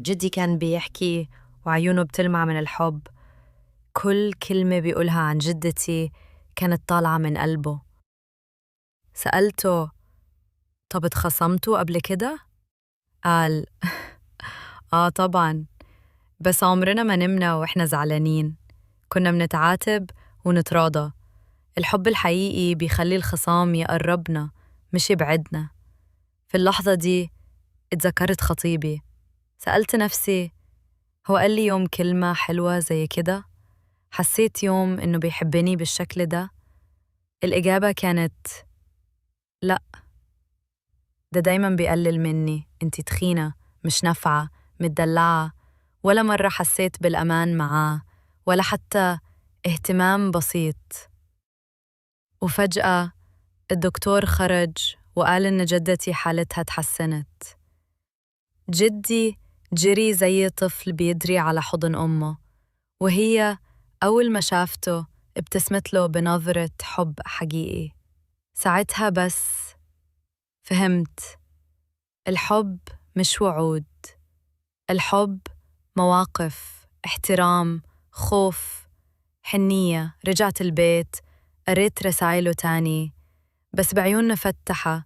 جدي كان بيحكي وعيونه بتلمع من الحب. كل كلمة بيقولها عن جدتي كانت طالعة من قلبه. سألته: طب اتخصمتوا قبل كده؟ قال: آه طبعا، بس عمرنا ما نمنا وإحنا زعلانين، كنا بنتعاتب ونتراضى. الحب الحقيقي بيخلي الخصام يقربنا مش يبعدنا. في اللحظة دي اتذكرت خطيبي. سألت نفسي: هو قال لي يوم كلمة حلوة زي كده؟ حسيت يوم إنه بيحبني بالشكل ده؟ الإجابة كانت لأ. ده دايما بيقلل مني، انتي تخينة، مش نافعة، متدلعة. ولا مرة حسيت بالأمان معاه، ولا حتى اهتمام بسيط. وفجأة الدكتور خرج وقال إن جدتي حالتها اتحسنت. جدي جري زي طفل بيدري على حضن أمه، وهي أول ما شافته ابتسمت له بنظرة حب حقيقي. ساعتها بس فهمت، الحب مش وعود، الحب مواقف، احترام، خوف، حنية. رجعت البيت، قريت رسايله تاني، بس بعيون مفتحة،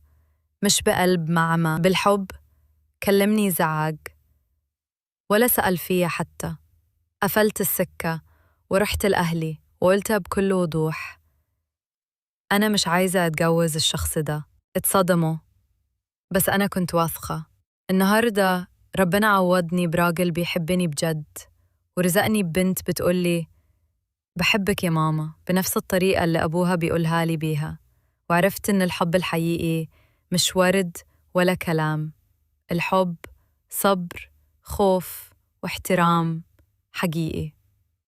مش بقلب معمى. بالحب كلمني زعق ولا سأل فيا حتى. قفلت السكة ورحت لأهلي وقلتها بكل وضوح: أنا مش عايزة أتجوز الشخص ده. اتصدموا، بس أنا كنت واثقة. النهاردة ربنا عوضني براجل بيحبني بجد، ورزقني ببنت بتقولي بحبك يا ماما بنفس الطريقة اللي أبوها بيقولها لي بيها. وعرفت إن الحب الحقيقي مش ورد ولا كلام، الحب صبر، خوف، واحترام حقيقي.